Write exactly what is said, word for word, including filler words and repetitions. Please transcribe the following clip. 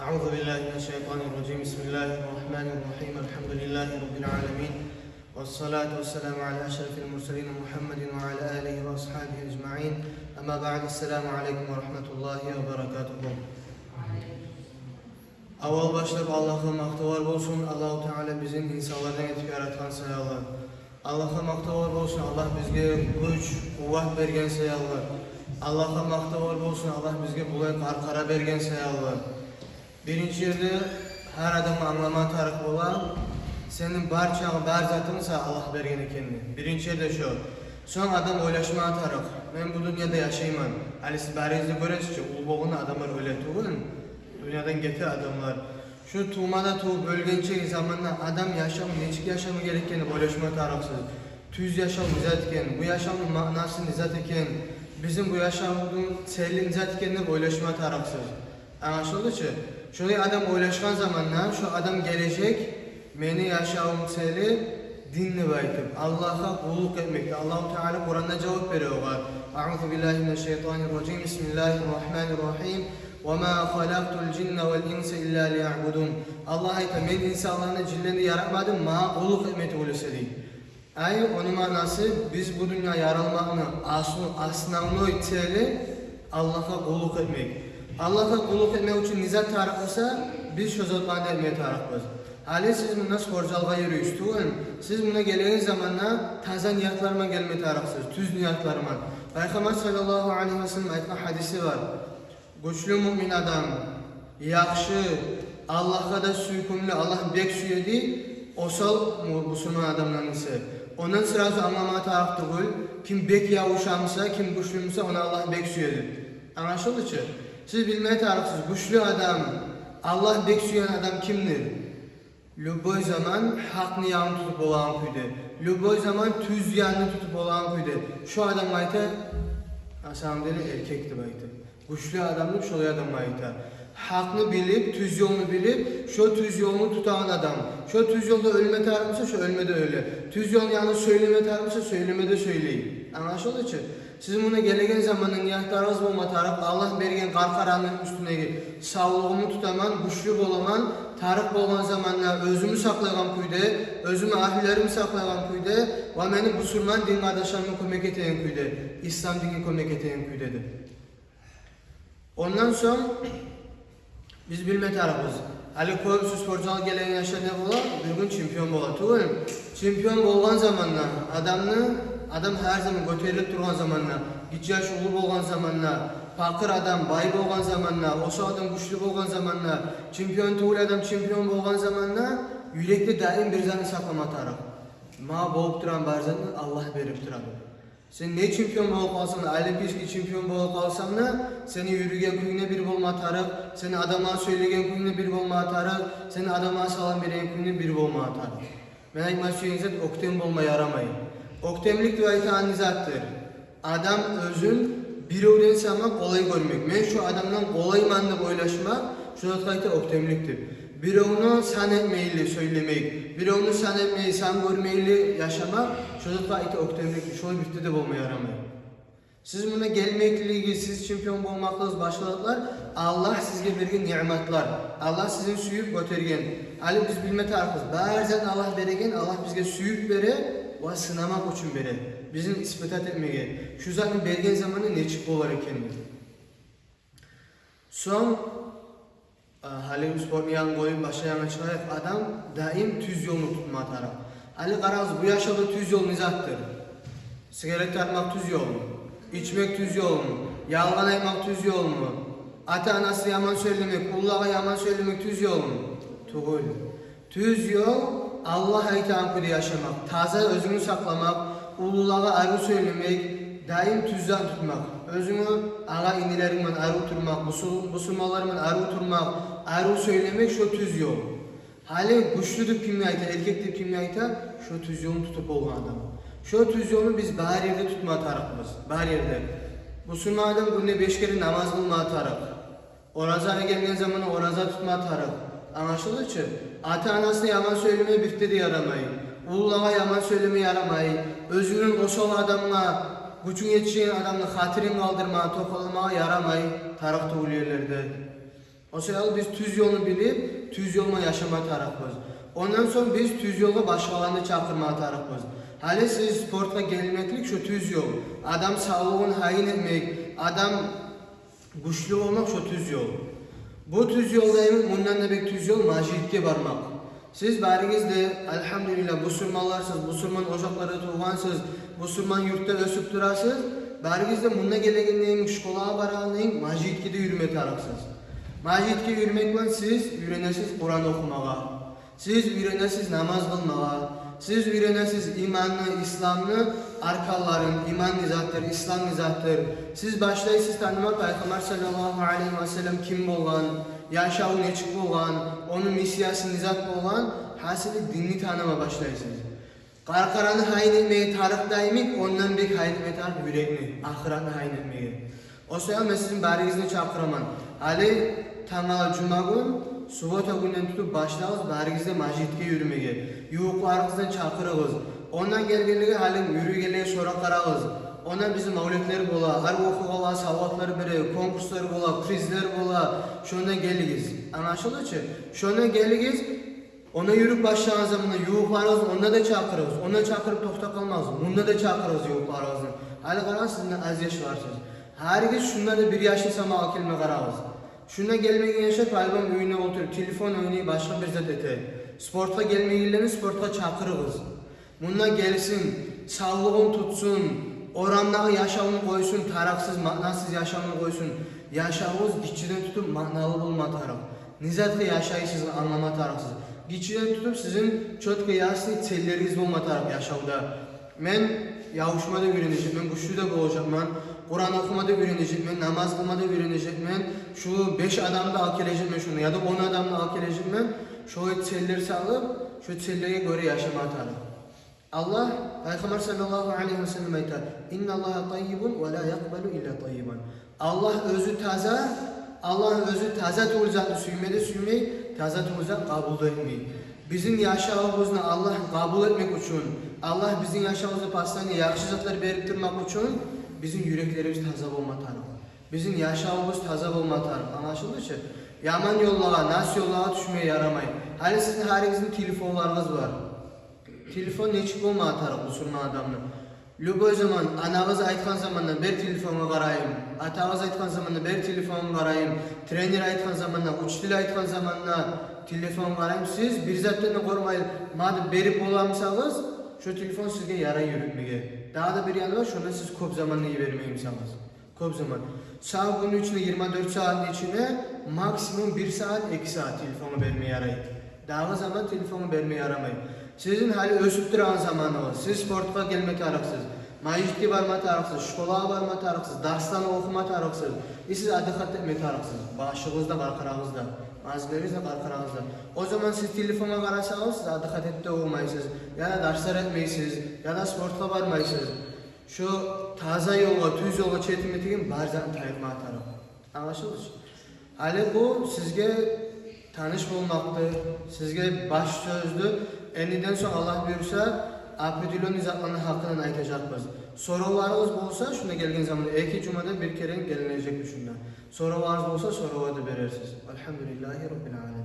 أعوذ بالله من الشيطان الرجيم. بسم الله الرحمن الرحيم. الحمد لله رب العالمين. والصلاة والسلام على أشرف المرسلين محمد وعلى آله وأصحابه أجمعين. أما بعد. السلام عليكم ورحمة الله وبركاته. Аввал башлап Аллагьгъа макътавлар болсун, Аллагьу Таала бизин инсанлардан этип яратгъан саялы. Аллагьгъа макътавлар болсун, Аллагь бизге гюч, къуват берген саялы. Аллагьгъа макътавлар болсун, Аллагь бизге булай къаркъара берген саялы. Биринчи ерде гьар адамгъа англама тарыкъ бола, сени бар чагъынг, бар затынг сагъа Аллагь берген экенни. Биринчи ерде шо. Сонг адам ойлашма тарыкъ: «Мен бу дюньяда яшайман». Гьали сиз барыгъыз да гёресиз чи, уллу болгъанда адамлар оьле тюгюлмю? Дюньядан гете адамлар. Шу тувмадан тувуп оьлгенчеги заманда адам яшавун, нечик яшама герек экенни ойлашма тарыкъсыз. Тюз яшав не зат экен, бу яшавну маънасы не зат экен, бизин бу яшавну цели не зат экен деп ойлашма тарыкъсыз. Англашылды чы? Шолай адам ойлашгъан заманда, шо адам гележек, мени яшавумну цели дин деп айтып, Аллагьгъа къуллукъ этмекде. Аллагьу Таала Къуранда жавап бере огъар. أعوذ بالله من الشيطان الرجيم. بسم الله الرحمن الرحيم. وما خلقت الجن والإنس إلا ليعبدون. Аллагь айта: «Мен инсанланы, жинлени яратмадым магъа къуллукъ этме тюгюл эсе», — дей. Ай, ону маънасы, биз бу дюньягъа яралмакъны аслу, основной цели Аллагьгъа къуллукъ этмек. Аллагьгъа къуллукъ этмек учун не зат тарыкъ буса, биз шо затланы этме тарыкъбыз. Гьали сиз мунда спортзалгъа юрюйсюз тюгюлмю? Сиз мунда гелеген заманда таза ниятлар булан гелме тарыкъсыз, тюз ниятлар булан. Пайхаммар саллаллагьу алайгьи ва саллам айтгъан гьадиси бар. Гючлю муъмин адам, яхшы, Аллагьгъа да сюйкюмлю, Аллагь бек сюе дей, осал му-, бусурман адамдан эсе. Ондан сразу англама тарыкъ тюгюл, ким бек ябушамса, ким гючлюмсе, ону Аллагь бек сюе деп. Англашылды чы? Сиз билме тарыкъсыз, гючлю адам, Аллагь бек сюеген адам кимдир? Любой заман гьакъны янын тутуп болагъан кюйде, любой заман тюз янын тутуп болагъан кюйде. Шо адамгъа айта, на самом деле, эркек деп айта. Гючлю адам деп шолай адамгъа айта. Гьакъны билип, тюз ёлну билип, шо тюз ёлну тутагъан адам. Шо тюз ёлда оьлме тарыкъ буса, шо оьлме де оьле. Тюз ёлну янын сёйлеме тарыкъ буса, сёйлеме де сёйлей. Англашылды чы? Сиз мунда гелеген заманда ниятларыгъыз болма тарыкъ: Аллагь берген къаркъараны уьстюндеги савлугъумну тутаман, гючлю боламан, тарыкъ болгъан заманда оьзюмню сакълайгъан кюйде, оьзюмню агьлюлеримни сакълайгъан кюйде ва мени бусурман дин къардашларыма кёмек этеген кюйде, ислам динге кёмек этеген кюйде деп. Ондан сонг биз билме тарыкъбыз. Гьали кёбюсю спортзалгъа гелеген яшлар не бола? Бир гюн чемпион бола тюгюлмю? Чемпион болгъан заманда адамны, адам гьар заман гётерилип тургъан заманда, гиччи яш уллу болгъан заманда, пакъыр адам бай болгъан заманда, осал адам гючлю болгъан заманда, чемпион тюгюл адам чемпион болгъан заманда, юрекде даим бир затны сакълама тарыкъ: «Магъа болуп турагъан бар затны Аллагь берип турады». Сен не чемпион болуп къалсанг да, олимпийский чемпион болуп къалсанг да, сени юрюген кююнг де бир болма тарыкъ, сени адамлагъа сёйлеген кююнг де бир болма тарыкъ, сени адамлагъа салам берген кююнг де бир болма тарыкъ. Мен айтма сюеген зат: оьктем болма ярамай. Оьктемлик деп айтагъан не затдыр? Адам оьзюн биревден сама къолай гёрмек. Мен шо адамдан къолайман деп ойлашмакъ, шо затгъа айта оьктемлик деп. Биревню сан этмейли сёйлемек, биревню сан этмей, сан гёрмейли яшамакъ, шо затгъа айта оьктемлик деп. Шолай бирде де болма ярамай. Сиз мунда гелмеклигигиз, сиз чемпион болмакълыгъыгъыз, башгъа затлар — Аллагь сизге берген ниъматлар. Аллагь сизин сююп гётерген. Гьали биз билме тарыкъбыз: бар затны Аллагь береген, Аллагь бизге сююп бере ва сынамакъ учун бере. Бизин испытать этмеге, шу затны берген заманда нечик болар экенни. Сонг, а, гьали спортну янын къоюп, башгъа янгъа чыгъайыкъ. Адам даим тюз ёлну тутма тарыкъ. Гьали къарагъыз, бу яшавда тюз ёл не затдыр? Сигарет тартмакъ тюз ёлму? Ичмек тюз ёлму? Ялгъан айтмакъ тюз ёлму? Ата-анасына яман сёйлемек, уллулагъа яман сёйлемек тюз ёлму? Тюгюл. Тюз ёл — Аллагь айтагъан кюйде яшамакъ, таза оьзюнгню сакъламакъ, уллулагъа арив сёйлемек, даим тюз затны тутмакъ, оьзюнгню агъа-инилеринг булан арив турмакъ, бусу-, бусурманлар булан арив турмакъ, арив сёйлемек — шо тюз ёл. Гьали гючлю деп кимге айта, эркек деп кимге айта? Шо тюз ёлну тутуп болгъан адам. Шо тюз ёлну биз бар ерде тутма тарыкъбыз, бар ерде. Бусурман адам гюнде беш керен намаз къылма тарыкъ. Оразагъа гелген заманда ораза тутма тарыкъ. Англашылды чы? Ата-анасына яман сёйлеме бирде де ярамай. Уллулагъа яман сёйлеме ярамай. Оьзюнгден осал адамгъа, гючюнг етишеген адамны хатирин къалдырма, токъаламагъа ярамай тарыкъ тюгюл ерлерде. О саялы биз тюз ёлну билип, тюз ёлман яшама тарыкъбыз. Ондан сонг биз тюз ёлгъа башгъаланы чакъырма тарыкъбыз. Гьали сиз спортгъа гелмеклик шу тюз ёл. Адам савлугъун гьайын этмек, адам гючлю болмакъ — шу тюз ёл. Бу тюз ёлдан, мундан да бек тюз ёл — межитге бармакъ. Сиз барыгъыз да, альгьамдулиллагь, бусурманларсыз, бусурман ожакъларда тувгъансыз, бусурман юртда оьсюп турасыз. Барыгъыз да мунда гелегенде йимик, школагъа барагъанда йимик, межитге де юрюме тарыкъсыз. Межитге юрюмек булан сиз уьйренесиз Къуран охумагъа. Сиз уьйренесиз намаз къылмагъа. Сиз уьйренесиз иманны, исламны арканларын, иман не затдыр, ислам не затдыр. Сиз башлайсыз таныма Пайхаммар саллаллагьу алайгьи ва саллам ким болгъан, яшаву нечик болгъан, ону миссиясы не зат болгъан, гьасили, динни таныма башлайсыз. Къаркъараны гьайын этмеге тарыкъ да йимик, ондан бек гьайын этме тарыкъ юрекни, ахыратны гьайын этмеге. О саялы мен сизин барыгъызны чакъыраман. Гьали тангала жумагюн, суббота гюнден тутуп башлагъыз барыгъыз да межитге юрюмеге. Ювукъларыгъызны чакъырыгъыз. Ондан гелгенлеге, гьали юрюйгенлеге сорап къарагъыз. Онда бизин мавлетлер бола, арив охугъанлагъа савгъатлар бере, конкурслар бола, призлер бола. Шонда гелигиз. Англашылды чы? Шонда гелигиз. Онда юрюп башлагъан заманда ювукъларыгъызны онда да чакъырыгъыз. Онда чакъырып токътап къалмагъыз. Мунда да чакъырыгъыз ювукъларыгъызны. Гьали къарагъыз, сизин аз яшларсыз. Гьаригиз шунда да бир яшлы сама алып гелме къарагъыз. Шунда гелмеген яшлар по-любому уьюнде олтуруп телефон ойнай, башгъа бир зат эте. Спортгъа гелмегенлени спортгъа чакъырыгъыз. Мунда гелсин, савлугъун тутсун, орамдагъы яшавну къойсун, тарыкъсыз, маънасыз яшавну къойсун. Яшавугъуз гиччиден тутуп маъналы болма тарыкъ. Не затгъа яшайсызны англама тарыкъсыз. Гиччиден тутуп сизин чётко, ясный целлеригиз болма тарыкъ яшавда. Мен ябушма да уьйренежекмен, гючлю де болажакъман, Къуран охума да уьйренежекмен, намаз къылма да уьйренежекмен, шу беш адамны да алып гележекмен шунда, яда он адамны да алып гележекмен. Шолай целлер салып, шу целлеге гёре яшама тарыкъ. Аллагь, Пайхаммар саллаллагьу алайгьи ва саллам айта: «Инналлагьа таййибун ва ла якъбалу илла таййибан». Аллагь оьзю таза, Аллагь оьзю таза тюгюл затны сюйме де сюймей, таза тюгюл зат къабул да этмей. Бизин яшавубузну Аллагь къабул этмек учун, Аллагь бизин яшавубузда постоянно яхшы затлар берип турмакъ учун бизин юреклерибиз таза болма тарыкъ. Бизин яшавубуз таза болма тарыкъ. Англашылды чы? Яман ёллагъа, нас ёллагъа тюшме ярамай. Гьали сизин гьаригизни телефонларыгъыз бар. Телефон нечик болма тарыкъ бусурман адамны? Любой заман, анагъыз айтгъан заманда бир телефонгъа къарайым, атагъыз айтгъан заманда бир телефонгъа къарайым, тренер айтгъан заманда, учитель айтгъан заманда телефонгъа къарайым. Сиз бир затдан да къоркъмай, мады берип боламысагъыз, шо телефон сизге ярай юрютмеге. Дагъы да бир яны бар, шонда сиз кёп заманны йибермеймисагъыз. Кёп заман. Сав гюнню ичинде, йигирма дёрт сагьатны ичинде максимум бир сагьат, эки сагьат телефонгъа берме ярай. Дагъы заман телефонгъа берме ярамай. Сизин гьали оьсюп турагъан заманыгъыз. Сиз спортгъа гелме тарыкъсыз, межитге барма тарыкъсыз, школагъа барма тарыкъсыз, дарсланы охума тарыкъсыз. И сиз отдыхать этме тарыкъсыз. Башыгъыз да, къаркъарагъыз да, мазгилеригиз де, къаркъарагъыз да. О заман сиз телефонгъа къарасагъыз, сиз отдыхать этип де болмайсыз, яда дарслар этмейсиз, яда спортгъа бармайсыз. Шо таза ёлгъа, тюз ёлгъа четинме деген бар затны тайдырма тарыкъ. Англашылды чы? Гьали бу сизге таныш болмакъды, сизге баш сёздю. Эндиден сонг, Аллагь буюрса, определённый затланы гьакъындан айтажакъбыз. Соравларыгъыз болса, шунда гелген заманда, эки жумада бир керен гелинежек шунда. Соравларыгъыз болса, соравлар да берерсиз. Альгьамдулиллагьи раббил аламин.